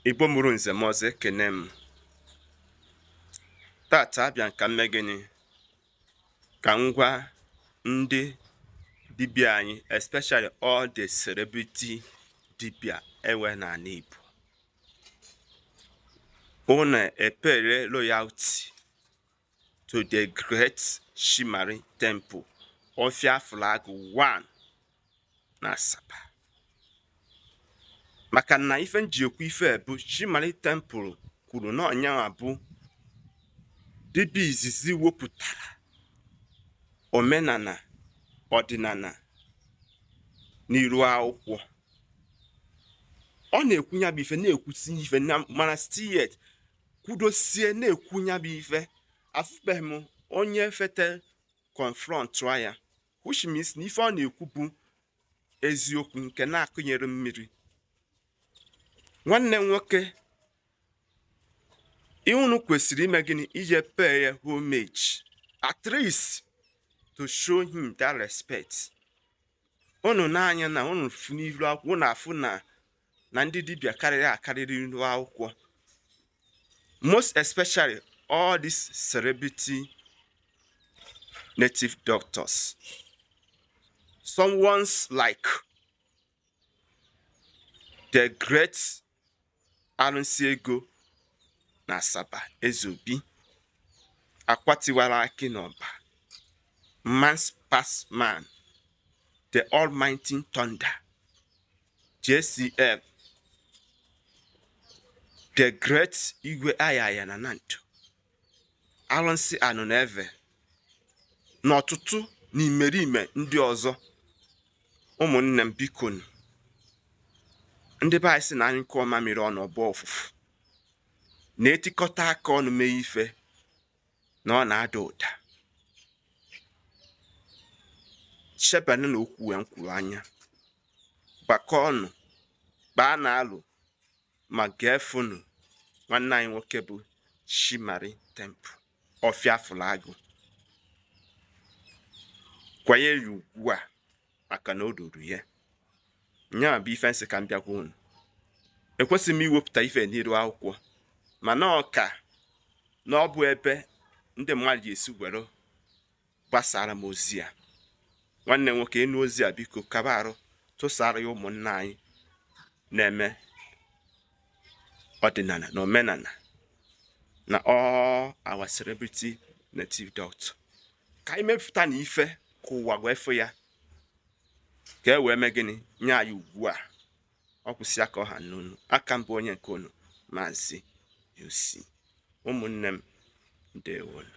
Igbo mụrụ nze m ọzọ, ekene m. Tata abịa nka mme gịnị ka m gwa ndị dibịa anyị, especially all the celebrity dibịa ewe n'ala Igbo, unu epere loyalty to the great Shimari Temple, Ofia Flag 1 na Asaba. Maka na ife m ji ekwu ife bụ Shimari Temple kwuru na ọnyanwa bụ dibịa izizi wepụtara omenala ọdịnala n'iru akwụkwọ. Ọ na-ekwu ya bụ ife, na-ekwusi ife, mana still yet kwudosie na-ekwu ya bụ ife. Afụbeghị m onye fete confront ya, which means na ife ọ na-ekwu bụ eziokwu nke na-akụnyere mmiri. Nwanne m nwoke, unu kwesịrị ime gịnị? Ije pay ya homage, at least to show him that respect. Unu n'anya na unu fụ n'iru akwụkwọ, unu afụ na ndị dibịa karịrị akarịrị n'iru akwụkwọ, most especially all these celebrity native doctors, someone's like the great arụsị ego na Asaba, Ezeobi akwatiwara akị n'ọba, man's pass man, the almighty thunder, JCM, the great Igwe Ayaya na Nando, arụsị anụ na eve, na ọtụtụ na imerime ndị ọzọ. Ụmụnne m, bikonu, ndị be anyị sị na anyị kụọ mamịrị ọnụ ọbọ ụfụfụ, na-etikọta aka ọnụ mee ife na ọ na-ada ụda. Chebana na okwu ya m kwuru anya, gbakọ ọnụ kpaa na alụ ma gee fonu nwanne anyị nwoke bụ Shimari Temple, Ọfịa Fụlagụ, kwanye ya ugwu a maka na o ruru ya. Nya bụ ife nsị ka m bịagwa unu. Ekwesịghị m iwepụta ife n'iru akwụkwọ, mana ọ ka na ọ bụ ebe ndị mmadụ ji esi were gbasara m ozi a. Nwanne m nwoke, ịnụ ozi a, biko kaba arụ tụsara ya ụmụnna anyị na-eme ọdịnala na omenala na all our celebrity native doctor, ka anyị mepụta na ife ka ụwa wee fụ ya, ka e wee mee gịnị, nye anyị ugwu a. Ọ kwụsị aka ọha n'onu aka mbụ onye nke unu, Maazị UC. Ụmụnne m, ndewonu.